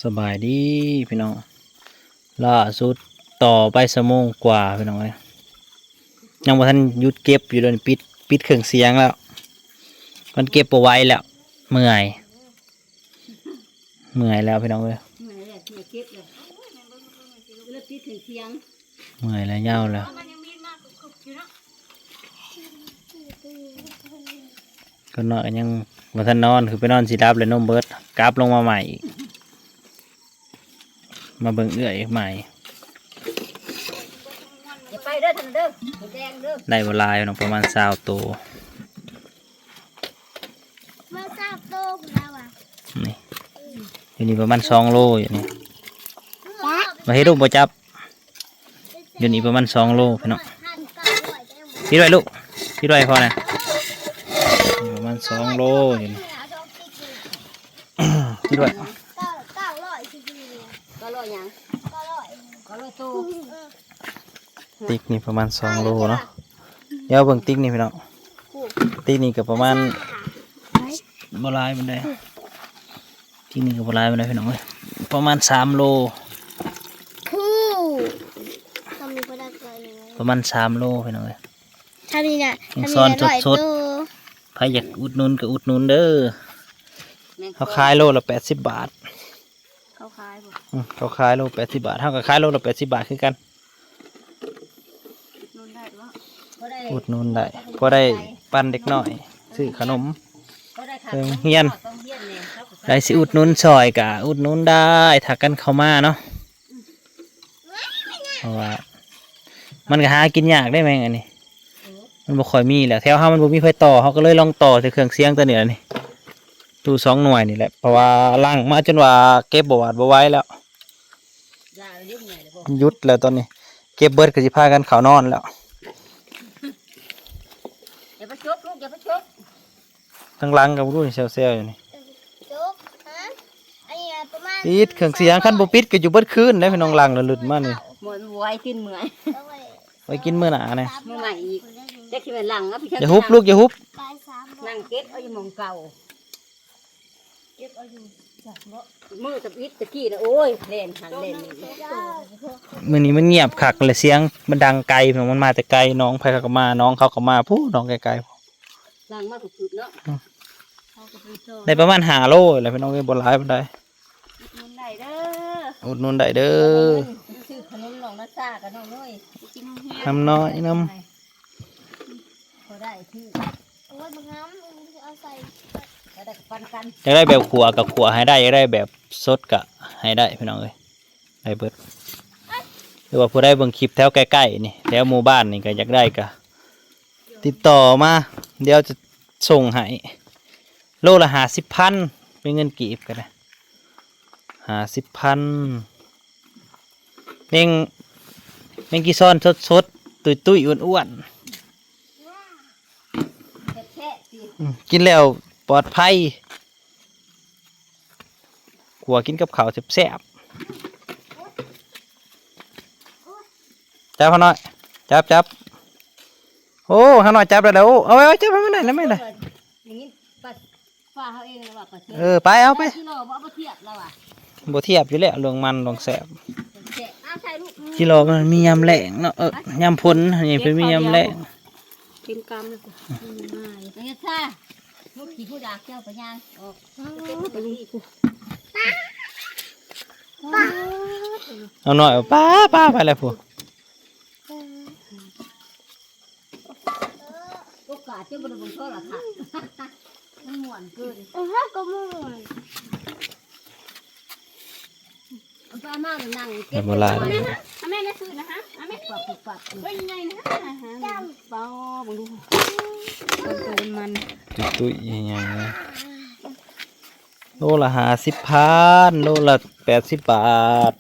ສະບາຍດີພີ່ນ້ອງ ລ່າສຸດຕໍ່ໄປຊົ່ວໂມງກວ່າພີ່ນ້ອງເອີຍ ຍັງບໍ່ທັນຢຸດເກັບຢູ່ເດີ ປິດ ປິດເຄື່ອງສຽງແລ້ວ ມັນເກັບບໍ່ໄຫວແລ້ວ ເມື່ອຍ ເມື່ອຍແລ້ວພີ່ນ້ອງເອີຍ ເມື່ອຍແລ້ວ ເມື່ອຍເຈັບແລ້ວ ເລີຍປິດເຄື່ອງສຽງ ເມື່ອຍແລ້ວ ຍາວແລ້ວ ມັນຍັງມີມາກ ຄືຢູ່ເນາະ ກໍນ້ອຍກໍຍັງບໍ່ທັນນອນ ຄືໄປນອນຊິຫຼັບແລ້ວ ນົມເບິດ ກັບລົງມາໃໝ່ອີກ ມາເບິ່ງເອື້ອຍໃໝ່ ຢ່າໄປເດີທ່ານເດີ ແດງເດີ ໄດ້ບໍ່ຫຼາຍເນາະ ປະມານຊາວໂຕ ມາຊາວໂຕພຸ້ນແລ້ວວ່າ ນີ້ ຢູ່ນີ້ປະມານສອງໂລຢູ່ນີ້ ມາເຮັດລູກບໍ່ຈັບ ຢູ່ນີ້ປະມານສອງໂລພີ່ນ້ອງ ປິດໄວ້ລູກ ປິດໄວ້ໃຫ້ພໍ່ນະ ນີ້ປະມານສອງໂລຢູ່ນີ້ ປິດໄວ້ ເກົ້າຮ້ອຍຫຍັງ ເກົ້າຮ້ອຍໂຕ ຕິກນີ້ປະມານສອງໂລເນາະ ດຽວເບິ່ງຕິກນີ້ພີ່ນ້ອງ ຕິກນີ້ກໍປະມານ ບໍ່ຫຼາຍປານໃດ ຕິກນີ້ກໍບໍ່ຫຼາຍປານໃດພີ່ນ້ອງເອີຍ ປະມານສາມໂລ ຜູ້ ປະມານສາມໂລພີ່ນ້ອງເອີຍ ທຳນີ້ນະ ຍັງຊ້ອນສົດໆ ໃຜຢາກອຸດໜູນກໍອຸດໜູນເດີ ເຮົາຂາຍໂລລະແປດສິບບາດ ເຂົາຂາຍບໍ່? ອືມ ເຂົາຂາຍໂລແປດສິບບາດ ເຮົາກໍຂາຍໂລລະແປດສິບບາດຄືກັນ ອຸດໜູນໄດ້ບໍ່? ອຸດໜູນໄດ້ ພໍໄດ້ປັນເດັກນ້ອຍ ຊື້ຂະໜົມ ໄປໂຮງຮຽນ ໄດ້ຊິອຸດໜູນຊ່ອຍກະອຸດໜູນໄດ້ ຖ້າກັນເຂົ້າມາເນາະ ເພາະວ່າມັນກໍຫາກິນຍາກເດ້ແມງອັນນີ້ ມັນບໍ່ຄ່ອຍມີແຫຼະ ແຖວເຮົາມັນບໍ່ມີໃຜຕໍ່ ເຮົາກໍເລີຍລອງຕໍ່ແຕ່ເຄື່ອງສຽງຕົວນີ້ແຫຼະນີ້ ຕູ້ສອງໜ່ວຍນີ້ແຫຼະ ເພາະວ່າລັງມາຈົນວ່າເກັບບໍ່ຫວາດບໍ່ໄຫວແລ້ວ ຢຸດແລ້ວຕອນນີ້ ເກັບເບິດກໍຊິພາກັນເຂົ້ານອນແລ້ວ ຢ່າໄປຈົກລູກ ຢ່າໄປຈົກ ທາງຫຼັງກໍບໍ່ຮູ້ແຊວໆຢູ່ນີ້ ຈົກ ຮະ ອັນນີ້ປະມານ ປິດເຄື່ອງສຽງ ຄັນບໍ່ປິດກໍຢູ່ເບິດຄືນເດ້ພີ່ນ້ອງ ຫຼັງລະລຶດມານີ້ ໝວຍມັນບໍ່ໄຫວຕີນເມື່ອຍ ໄວ້ກິນມື້ໜ້ານະ ມື້ໃໝ່ອີກ ຈັກຊິແມ່ນຫຼັງເນາະ ຢ່າຮຸບລູກ ຢ່າຮຸບ ນັ່ງເກັບເອົາຢູ່ໝ່ອງເກົ່າ ເກັບເອົາຢູ່ ມື້ຕະອິດຕະກີ້ນະ ໂອ້ຍ ແລ່ນຫັ້ນແລ່ນນີ້ ມື້ນີ້ມັນງຽບຄັກແຫຼະ ສຽງມັນດັງໄກ ມັນມາແຕ່ໄກ ນ້ອງໃຜເຂົາກໍມາ ນ້ອງເຂົາກໍມາ ພູ້ ນ້ອງໄກໆ ຫຼັງມາສຸດໆເນາະ ອືມ ໄດ້ປະມານຫ້າໂລແຫຼະພີ່ນ້ອງເອີຍ ບໍ່ຫຼາຍປານໃດ ອຸດໜູນໄດ້ເດີ ອຸດໜູນໄດ້ເດີ ຊື້ຂະໜົມນ້ອງນາຊາກັບນ້ອງເນີຍ ໄປກິນໂຮງຮຽນ ນ້ຳນ້ອຍນຳ ພໍໄດ້ຄື ໂອ້ຍ ບັກຫຳ ເອົາໃສ່ ກໍໄດ້ປັນກັນ ຢາກໄດ້ແບບຂົ້ວກໍຂົ້ວໃຫ້ໄດ້ ຢາກໄດ້ແບບສົດກໍໃຫ້ໄດ້ພີ່ນ້ອງເອີຍ ໄດ້ເບິດ ຫຼືວ່າຜູ້ໃດເບິ່ງຄລິບແຖວໃກ້ໆນີ້ ແຖວໝູ່ບ້ານນີ້ກໍຢາກໄດ້ກໍຕິດຕໍ່ມາ ດຽວຈະສົ່ງໃຫ້ ໂລລະຫ້າສິບພັນ ເປັນເງິນກີບກໍໄດ້ ຫ້າສິບພັນ ແມງ ແມງກີຊອນສົດໆ ຕຸ້ຍໆ ອ້ວນໆ ແຊບໆ ອືມ ກິນແລ້ວປອດໄພ ຂົ້ວກິນກັບເຂົ້າແຊບໆ ຈັບ ເຮົານ້ອຍ ຈັບ ຈັບ ໂອ້ ເຮົານ້ອຍຈັບໄດ້ແລ້ວ ໂອ້ ເອົາໄວ້ ເອົາ ຈັບໃຫ້ມັນໄດ້ ແລ້ວແມ່ນໄດ້ ໄດ້ຍິນປາ ປາເຮົາເອງລະວ່າປາເທດ ເອີ ໄປ ເອົາໄປ ກິໂລບໍ່ ບໍ່ທຽບລະວ່າ ບໍ່ທຽບຢູ່ແລ້ວ ເລື່ອງມັນ ເລື່ອງແຊບ ແຊບ ເອົາໃສ່ລູກ ກິໂລມັນມີຍາມແລ້ງເນາະ ເອີ ຍາມຝົນ ອັນນີ້ເພິ່ນມີຍາມແລ້ງ ເຕັມກຳເລີຍ ນີ້ຊາ ມຸດຂີ້ຜູ້ດາກເຈົ້າໄປຍ່າງອອກ ເອົາໄປລູກ ເອົານ້ອຍ ເອົາ ປາ ປາ ໄປແລ້ວພຸ້ນ ໂອກາດຈະບໍ່ໄດ້ເບິ່ງໂທລະທັດ ມັນມ່ວນເກີນ ເອີ ເຮົາກໍມ່ວນ ເອົາປາມານັ່ງເກັບ ແມ່ນບໍ່ຫຼາຍ ເອົາແມ່ ແມ່ຊື້ນະຮະ ເອົາແມ່ ປັບ ປັບ ຕົວໃຫຍ່ໆນະຮະ ເປົ່າເບິ່ງດູ ມັນ ຕຸ້ຍໆ ໃຫຍ່ໆ ໂລລະຫ້າສິບພັນ ໂລລະແປດສິບບາດ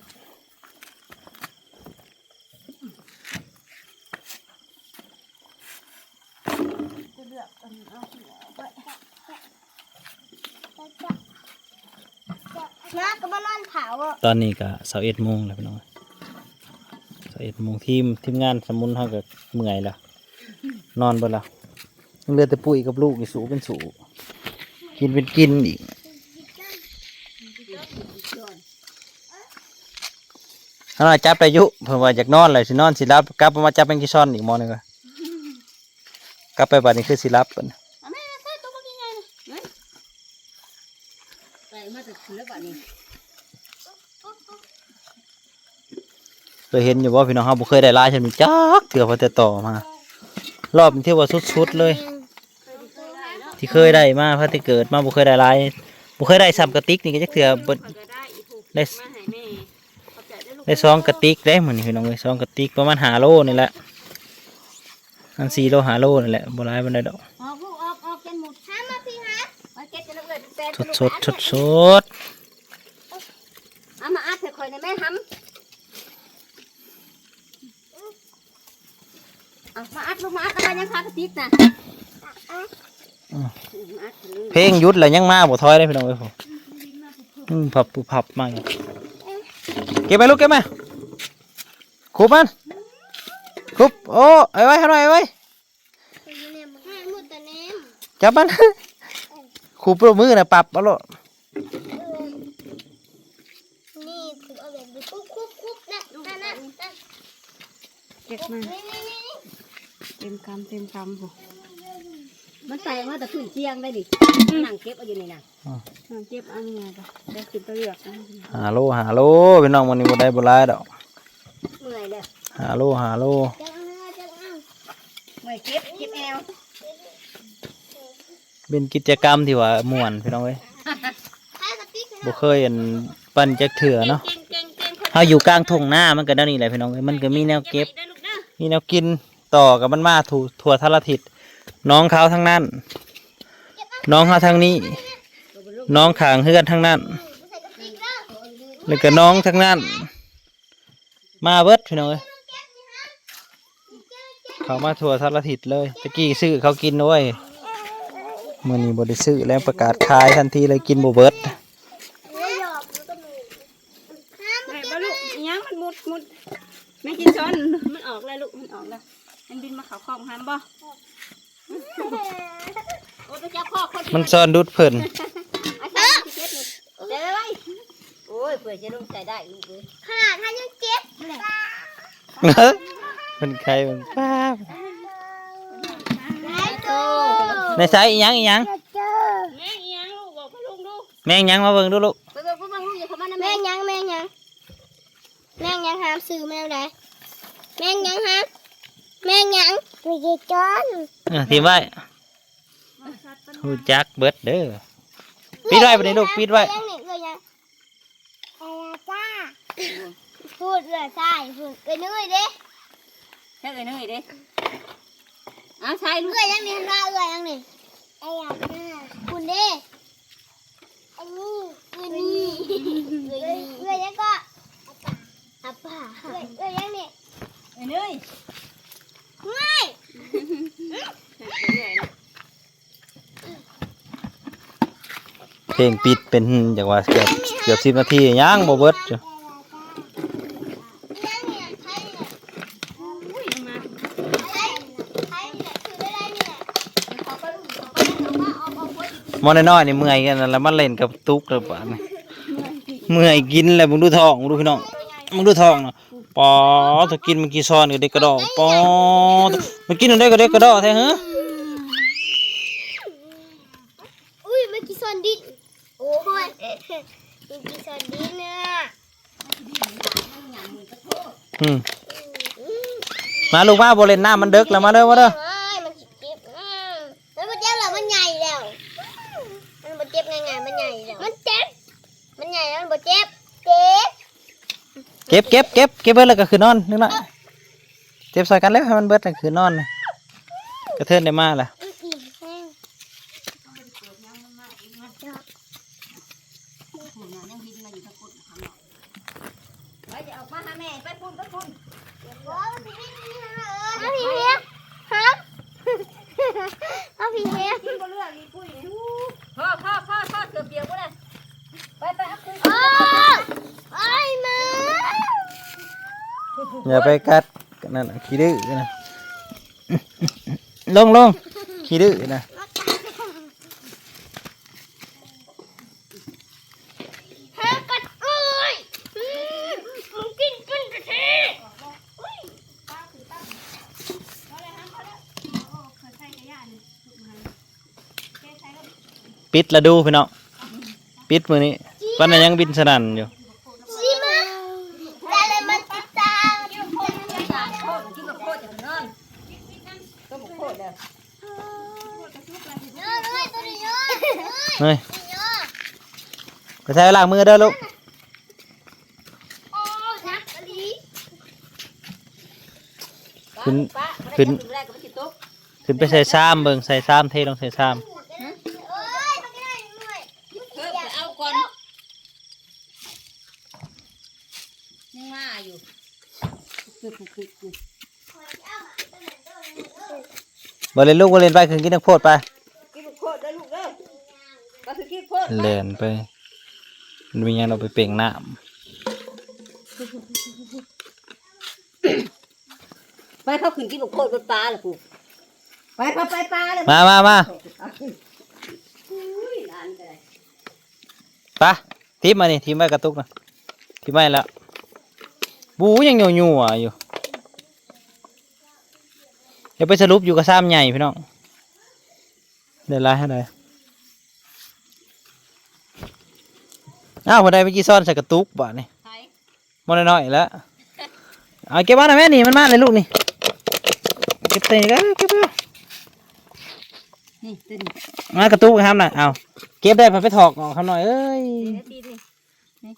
ມາກໍມານອນເຜົາ ຕອນນີ້ກໍຊາວເອັດໂມງແລ້ວພີ່ນ້ອງ ຊາວເອັດໂມງ ທີມ ທີມງານສະໝຸນເຮົາກໍເມື່ອຍແລ້ວ ນອນເບິດແລ້ວ ຍັງເຫຼືອແຕ່ປຸ້ຍກັບລູກຢູ່ ສູ້ເປັນສູ້ ກິນເປັນກິນອີກ. ອັນນັ້ນຈັບໄດ້ຢູ່ ເພິ່ນວ່າຢາກນອນແລ້ວ ຊິນອນຊິຫຼັບ ກັບມາຈັບແມງຈີຊອນອີກໝໍໜຶ່ງ ກັບໄປບາດນີ້ຄືຊິຫຼັບ ເອົາແມ່ໃສ່ຕົວບັກໃຫຍ່ໆນີ້ ໄປມາແຕ່ເທື່ອບາດນີ້. ເຄີຍເຫັນຢູ່ບໍ່ພີ່ນ້ອງ? ເຮົາບໍ່ເຄີຍໄດ້ຫຼາຍຊ່ຳນີ້ຈັກເທື່ອ ພໍແຕ່ຕໍ່ມາ ລອບນີ້ຖືວ່າສຸດໆເລີຍ ທີ່ເຄີຍໄດ້ມາ ພາແຕ່ເກີດມາບໍ່ເຄີຍໄດ້ຫຼາຍ ບໍ່ເຄີຍໄດ້ຊ່ຳກະຕິກນີ້ກໍຈັກເທື່ອ ເບິດ ໄດ້ ໄດ້ສອງກະຕິກເດ້ມື້ນີ້ພີ່ນ້ອງເອີຍ ສອງກະຕິກ ປະມານຫ້າໂລນີ້ແຫຼະ ອັນສີ່ໂລຫ້າໂລນີ້ແຫຼະ ບໍ່ຫຼາຍປານໃດດອກ ອອກລູກອອກ ອອກ ເປັນໝຸດ ຫາມາພີ່ຫາ ມາເກັບກັນເລີຍ ແປງ ສົດໆ ສົດໆ ເອົາມາອັດໃຫ້ຂ້ອຍແດ່ແມ່ຫຳ ເອົາມາອັດລູກ ມາອັດ ເອົາໄວ້ຍັງຄາກະຕິກນະ ອືມ ມາອັດເລີຍ ເພງຢຸດແລ້ວຍັງມາບໍ່ຖອຍເດ້ພີ່ນ້ອງເອີຍ ອືມ ພັບປຸບພັບມາ ເກັບໄວ້ລູກ ເກັບມາ ຂຸບມັນ ຂຸບ ໂອ້ ເອົາໄວ້ ເອົາໄວ້ ຈັບມັນ ຂຸບໂລດ ມືນະ ປັບເອົາໂລດ ນີ້ ຂຸບເອົາແບບນີ້ ຂຸບ ຂຸບ ຂຸບ ນັ້ນ ນັ້ນ ນັ້ນ ເກັບມາ ນີ້ ນີ້ ນີ້ ເຕັມກຳ ເຕັມກຳພຸ້ນ ມັນໄຕ່ມາແຕ່ພື້ນຕຽງໄດ໋ນີ້ ອືມ ນັ່ງເກັບເອົາຢູ່ນີ້ນະ ອືມ ນັ່ງເກັບເອົານີ້ນະ ໄດ້ຂຶ້ນໄປເລືອກ ຫ້າໂລ ຫ້າໂລ ພີ່ນ້ອງ ມື້ນີ້ບໍ່ໄດ້ບໍ່ຫຼາຍດອກ ເມື່ອຍເດີ ຫ້າໂລ ຫ້າໂລ ເມື່ອຍເຈັບ ເຈັບແອວ ເປັນກິດຈະກຳທີ່ວ່າມ່ວນພີ່ນ້ອງເອີຍ ບໍ່ເຄີຍອັນປັ່ນຈັກເທື່ອເນາະ ເຮົາຢູ່ກາງທົ່ງນາ ມັນກໍແນວນີ້ແຫຼະພີ່ນ້ອງເອີຍ ມັນກໍມີແນວເກັບ ມີແນວກິນ ຕໍ່ກັບມັນມາທົ່ວ ທົ່ວທາລະທິດ ໜອງເຂົາທາງນັ້ນ ໜອງເຮົາທາງນີ້ ໜອງຂ້າງເຮືອນທາງນັ້ນ ແລ້ວກໍໜອງທາງນັ້ນ ມາເບິດພີ່ນ້ອງເອີຍ ເຂົ້າມາທົ່ວສາລະທິດເລີຍ ຕະກີ້ຊື້ເຂົາກິນ ໂອ້ຍ ມື້ນີ້ບໍ່ໄດ້ຊື້ແລ້ວ ປະກາດຂາຍທັນທີເລີຍ ກິນບໍ່ເບິດ ໄດ້ບໍ່ລູກ? ອີຫຍັງມັນມຸດ ມຸດ ແມງຈີຊອນ ມັນອອກແລ້ວລູກ ມັນອອກແລ້ວ ມັນບິນມາເຂົ້າຄອກຫາບໍ່? ໂອ້ຍ ໄປຈັບຄອກຄົນ ມັນຊອນດຸດເພິ່ນ ເອົາໃສ່ ເກັບນີ້ ເອົາໄວ້ ໂອ້ຍ ເພື່ອຈະລົງໃສ່ໄດ້ລູກເອີຍ ຂະໜາດມັນຍັງເຈັບແຫຼະ ເພິ່ນໄຄມັນປ້າ ຫຼາຍໂຕ ໃນໃສ ອີຫຍັງ ອີຫຍັງ ແມງອີຫຍັງລູກ ບອກພໍ່ລຸງດູ ແມງຫຍັງ ມາເບິ່ງດູລູກ ໄປເບິ່ງ ໄປເບິ່ງລູກ ຢ່າເຂົ້າມານຳແມ່ ແມງຫຍັງ ແມງຫຍັງ ແມງຫຍັງຫາມ ຊື່ແມງໃດ ແມງຫຍັງຫາມ ແມງຫຍັງ ແມງຈີຊອນ ເອີ ຖິ້ມໄວ້ ຮູ້ຈັກເບິດເດີ ປິດໄວ້ບັດນີ້ລູກ ປິດໄວ້ ແມງຫຍັງນີ້ ເອື້ອຍຫຍັງ ເອື້ອຍຫຍັງ ພຸ້ນເອື້ອຍຊາຍ ພຸ້ນເອື້ອຍເນີຍເດ້ ໃຊ່ເອື້ອຍເນີຍເດ້ ອ້າວ ຊາຍລູກ ເອື້ອຍຫຍັງນີ້ ເຫັນວ່າເອື້ອຍຫຍັງນີ້ ເອື້ອຍຫຍັງ ພຸ້ນເດ້ ອັນນີ້ ເອື້ອຍນີ້ ເອື້ອຍນີ້ ເອື້ອຍຫຍັງເກາະ ອາປາ ເອື້ອຍ ເອື້ອຍຫຍັງນີ້ ເອື້ອຍເນີຍ ເອື້ອຍ ເພງປິດເປັນ ຈັກວ່າເກືອບ ເກືອບສິບນາທີ ຍັງບໍ່ເບິດຢູ່ ໝໍນ້ອຍໆ ນີ້ເມື່ອຍກັນ ແລ້ວມາຫຼິ້ນກະຕຸກແລ້ວບາດນີ້ ເມື່ອຍກິນແລ້ວ ເບິ່ງດູທ້ອງ ເບິ່ງດູພີ່ນ້ອງ ເບິ່ງດູທ້ອງນະ ປາດ ຖ້າກິນແມງຈີຊອນກະເດັກກະດໍ້ ປາດ ມັນກິນອັນໃດກະເດັກກະດໍ້ແທ້ເຮີ ອຸ້ຍ ແມງຈີຊອນດິ້ນ ໂອ້ຍ ແມງຈີຊອນດິ້ນນະ ອືມ ມາລູກມາ ບໍ່ຫຼິ້ນນ້ຳ ມັນເດິກແລ້ວ ມາເດີ ມາເດີ ໂອ້ຍ ມັນຊິເຈັບ ອືມ ມັນບໍ່ເຈັບແລ້ວ ມັນໃຫຍ່ແລ້ວ ມັນບໍ່ເຈັບງ່າຍໆ ມັນໃຫຍ່ແລ້ວ ມັນເຈັບ ມັນໃຫຍ່ແລ້ວ ມັນບໍ່ເຈັບ ເຈັບ ເກັບ ເກັບ ເກັບ ເກັບເບິດແລ້ວກໍຂຶ້ນນອນ ເດັກນ້ອຍ ເກັບໃສ່ກັນແລ້ວ ໃຫ້ມັນເບິດແລ້ວຂຶ້ນນອນ ກະເທີນໄດ້ມາລະ ໄປ ອອກມາຫາແມ່ ໄປພຸ້ນ ໄປພຸ້ນ ເອົາພີ້ເຮຍ ເອົາພີ້ເຮຍ ກິນບໍ່ເລືອກອີກ ປຸ້ຍນີ້ ພໍ ພໍ ພໍ ພໍ ເກືອບປຽກໝົດແລ້ວ ໄປ ໄປ ເອົາຄືນ ໂອ້ຍ ໂອ້ຍ ມາ ຢ່າໄປກັດ ນັ້ນ ຂີ້ດື້ນະ ລົງ ລົງ ຂີ້ດື້ນະ ຫາກັດເອີຍ ອືມ ກິນຈົນ ປິດລະດູພີ່ນ້ອງ ປິດມື້ນີ້ ປານນັ້ນຍັງບິນສະໜັ່ນຢູ່. ເຮີ້ຍ ໄປໃສ່ ລ້າງມືເດີລູກ. ຂຶ້ນ ຂຶ້ນ ຂຶ້ນໄປໃສ່ຊາມເບິ່ງ ໃສ່ຊາມ ເທລົງໃສ່ຊາມ. ເອີ ໄປເອົາກ່ອນ ຍັງມາຢູ່. ບໍ່ເຫຼັ້ນລູກ ບໍ່ເຫຼັ້ນ ໄປຂຶ້ນກິນນ້ຳໂພດໄປ. ກິນໂພດເດີລູກເດີ ໄປຂຶ້ນກິນໂພດ ແລ່ນໄປ. ມັນມີຫຍັງ ເຮົາໄປເປັ່ງນ້ຳ. ໄປ ເຂົາຂຶ້ນກິນບັກໂພດກັບປາລະພຸ້ນ. ໄປ ເຂົາໄປປາລະ. ມາ ມາ ມາ. ອຸ້ຍ ຫຼານກໍໄດ້. ໄປ ຖິ້ມມານີ້ ຖິ້ມໄວ້ກະຕຸກນະ ຖິ້ມໄວ້ແລ້ວ. ບູ ຍັງຍົວໆຢູ່. ຢ່າໄປສະຫຼຸບຢູ່ກະຊາມໃຫຍ່ພີ່ນ້ອງ ໄດ້ຫຼາຍເທົ່າໃດ. ອ້າວ ຜູ້ໃດເມື່ອກີ້ຊ້ອນໃສ່ກະຕຸກບາດນີ້. ໃຜ? ບໍ່ນ້ອຍໆແລ້ວ. ເອົາເກັບເອົານະແມ່ນີ້ ມັນມາແລ້ວລູກນີ້. ເກັບໃສ່ນີ້ ເກັບ ເກັບ ເກັບ. ນີ້ ຕົວນີ້ ມາກະຕຸກຫານະ. ເອົາ ເກັບໄດ້ ໄປຖອກອອກຫາໜ້ອຍເອີຍ. ນີ້ ນີ້ ນີ້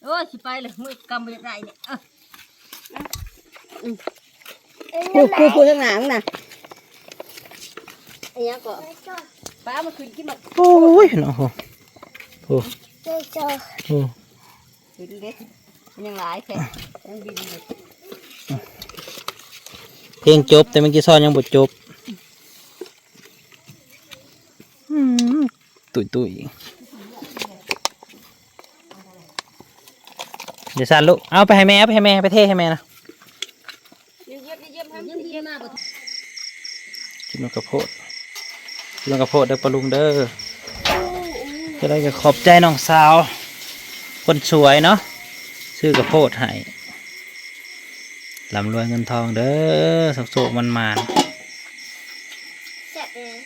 ໂອ້ຍ ຊິໄປເລີຍ ມືກຳບໍ່ຢາກໄດ້ນີ້. ເອີ ຜູ້ ຜູ້ ຜູ້ທາງຫຼັງນະ ອີຫຍັງກໍ ປາມາຂຶ້ນກິນໝາກ. ໂອ້ຍເນາະ ໂອ້ ໂອ້ ຂຶ້ນເດ້ ມັນຍັງຫຼາຍແທ້ ຍັງບິນຢູ່. ເພງຈົບ ແຕ່ແມງຈີຊອນຍັງບໍ່ຈົບ. ອືມ ຕຸ້ຍໆ ຢ່າສັ່ນລູກ ເອົາໄປໃຫ້ແມ່ ເອົາໄປໃຫ້ແມ່ ໄປເທໃຫ້ແມ່ນະ. ກິນນຳກະໂພດ ກິນນຳກະໂພດເດີປ້າລຸງເດີ. ຈັ່ງໃດກໍຂອບໃຈນ້ອງສາວຄົນສວຍເນາະ ຊື້ກະໂພດໃຫ້. ລ່ຳລວຍເງິນທອງເດີ ໂຊກໆໝານໆ. ແຊບເລີຍ.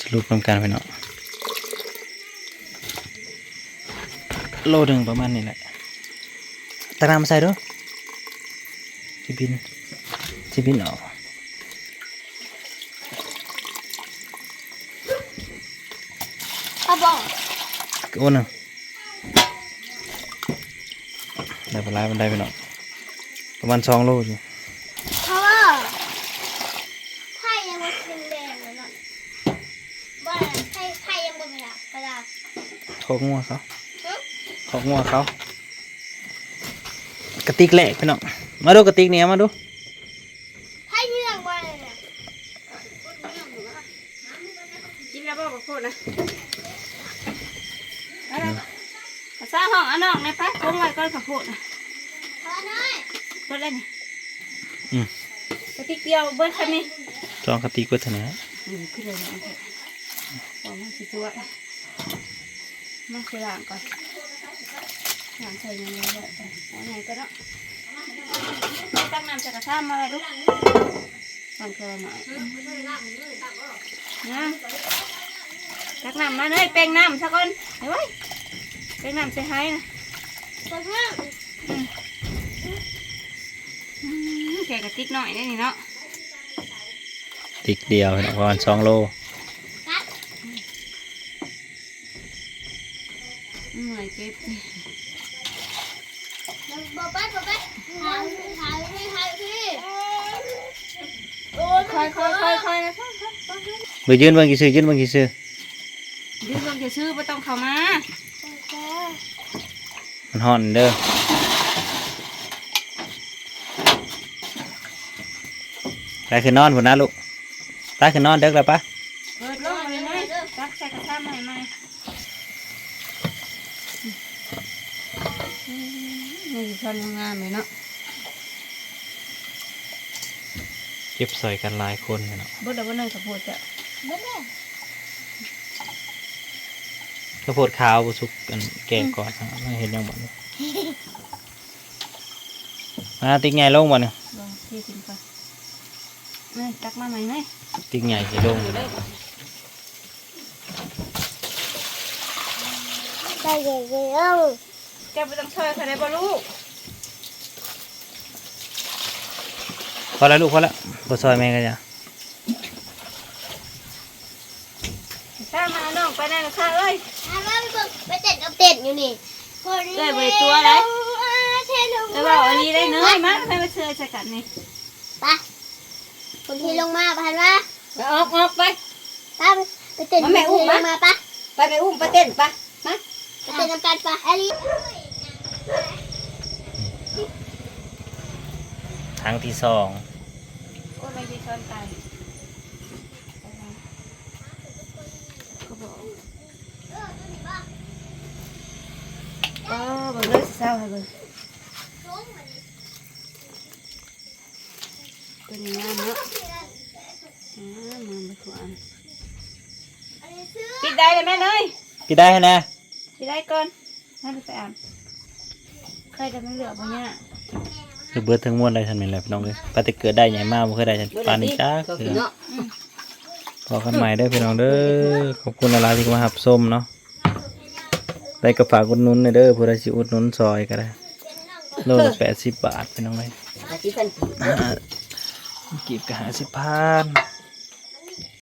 ສະຫຼຸບນຳກັນພີ່ນ້ອງ ໂລໜຶ່ງປະມານນີ້ແຫຼະ. ຕັກນ້ຳມາໃສ່ດູ ຊິບິນ ຊິບິນອອກ. ເອົາບໍ່ ໂອໜຶ່ງ ໄດ້ບໍ່ຫຼາຍປານໃດພີ່ນ້ອງ ປະມານສອງໂລຢູ່. ເພາະວ່າໄຜ່ຍັງບໍ່ຂຶ້ນແດງເນາະ ບໍ່ ໄຜ່ ໄຜ່ຍັງບໍ່ຂະຫຍັບກະດາ. ຄອກງົວເຂົາ ຫຶ ຄອກງົວເຂົາ. ກະຕິກແລກພີ່ນ້ອງ ມາດູກະຕິກນີ້ ເອົາມາດູ. ໃຜເລື່ອງບໍ່ເລີຍ ກິນແລ້ວບໍ່ບັກໂພດນະ. ເອົາລະ ພາສາຫ້ອງ ເອົານ້ອງແດ່ໄປ ກົງໄວ້ກ່ອນຂ້າວໂພດນະ. ເບິດແລ້ວນີ້ ອືມ ກະຕິກດຽວເບິດຊຳນີ້ ສອງກະຕິກເບິດເທົ່ານີ້. ອືມ ຄືເລີຍ ເອົາມາຊິຕົວະ ມາຊິລ້າງກ່ອນ ລ້າງໃສ່ນີ້ໄວ້ ເອົາໃຫຍ່ກ່ອນເນາະ. ຕັກນ້ຳໃສ່ກະຊາມມາໄວ້ລູກ ມັນຄືໜ້ອຍນະ. ຕັກນ້ຳມາເລີຍ ເປັ່ງນ້ຳຊະກ່ອນ ໄວໆ ເປັ່ງນ້ຳໃສ່ໄຫນະ. ອືມ ອືມ ແກະກະຕິກໜ້ອຍໄດ້ນີ້ເນາະ ຕິກດຽວພີ່ນ້ອງ ປະມານສອງໂລ. ເມື່ອຍເຈັບ. ຄ່ອຍໆໆໆ ເບິ່ງ ຢືນເບິ່ງຊື່ໆ ຢືນເບິ່ງຊື່ໆ ຢືນເບິ່ງຊື່ໆ ບໍ່ຕ້ອງເຂົ້າມາ. ມັນຮ້ອນເດີ. ໄປຂຶ້ນນອນພຸ້ນນະລູກ ໄປຂຶ້ນນອນເດິກແລ້ວປະ. ເປີດລົງມາເລີຍ ຕັກໃສ່ກະຊາມໃໝ່ໆ. ອືມ ນີ້ຊິຊອນງາມເລີຍເນາະ. ເກັບຊ່ອຍກັນຫຼາຍຄົນເນາະ. ເບິດແລ້ວບໍ່ ໜ້ອຍ ຂ້າວໂພດເຈົ້າ? ເບິດແລ້ວ. ຂ້າວໂພດຂາວບໍ່ສຸກ ອັນແກະກ່ອນ ອືມ ເຮັດຫຍັງບັດນີ້? ອ່າ ຕິກໃຫຍ່ລົງບໍ່ນີ້? ບໍ່ ເທຖິ້ມກ່ອນ. ເອີ ຕັກມາໃໝ່ເລີຍ. ຕິກໃຫຍ່ຊິລົງ. ເຈົ້າບໍ່ຕ້ອງຊ່ອຍຂ້ອຍໄດ້ບໍ່ລູກ? ພໍແລ້ວລູກ ພໍແລ້ວ ບໍ່ຊ່ອຍແມ່ກໍຢ່າ. ຕາມຫານ້ອງໄປແດ່ແມ່ຄ້າເອີຍ. ພາໄປເບິ່ງ ໄປເຕັ້ນກັບເຕັ້ນຢູ່ນີ້. ເອື້ອຍບໍ່ໄດ້ຕົວໃດ. ເອີ ເວົ້າອີ່ຫຼີໄດ໋ເນີຍ. ມາ ໄປເຊີຍໃສ່ກັນນີ້. ໄປ ຄົນທີ່ລົງມາ ບໍ່ທັນວ່າ. ໄປ ອອກ ອອກໄປ. ໄປ ໄປເຕັ້ນ ມາແມ່ ອຸ້ມ ຄົນທີ່ລົງມາ ມາ ໄປ ໄປອຸ້ມ ໄປເຕັ້ນໄປ. ມາ ໄປເຕັ້ນນຳກັນໄປ. ອາລີ ຄັ້ງທີສອງ. ໂອ້ຍ ແມ່ນຊິຊ້ອນໄປ. ເອີ ເບິ່ງເດີ ຊິເຊົາໃຫ້ເບິ່ງ. ຕົວນີ້ງາມເນາະ ງາມ ງາມເບິດທຸກອັນ. ປິດໄດ້ແລ້ວແມ່ເອີຍ. ປິດໄດ້ຫັ້ນນະ. ຊິໄດ້ກ່ອນ ໃຫ້ໄປອາບ. ໃຄແຕ່ມັນເຫຼືອບໍ່ຍາກ. ຄືເບິດທັງມວນໄດ້ຊັ້ນແມ່ນແຫຼະພີ່ນ້ອງເອີຍ. ປາແຕ່ເກີດໄດ້ໃຫຍ່ມາບໍ່ເຄີຍໄດ້ຊັ້ນປານນີ້ຈັກເທື່ອ. ພໍ້ກັນໃໝ່ເດີພີ່ນ້ອງເດີ. ຂອບຄຸນຫຼາຍໆທີ່ເຂົ້າມາຮັບຊົມເນາະ. ໄດ້ກໍຝາກອຸດໜູນແດ່ເດີ ຜູ້ໃດຊິອຸດໜູນຊ່ອຍກໍໄດ້. ໂລລະແປດສິບບາດພີ່ນ້ອງເອີຍ. ຫ້າສິບພັນກີບ ອ່າ ກີບກໍຫ້າສິບພັນ.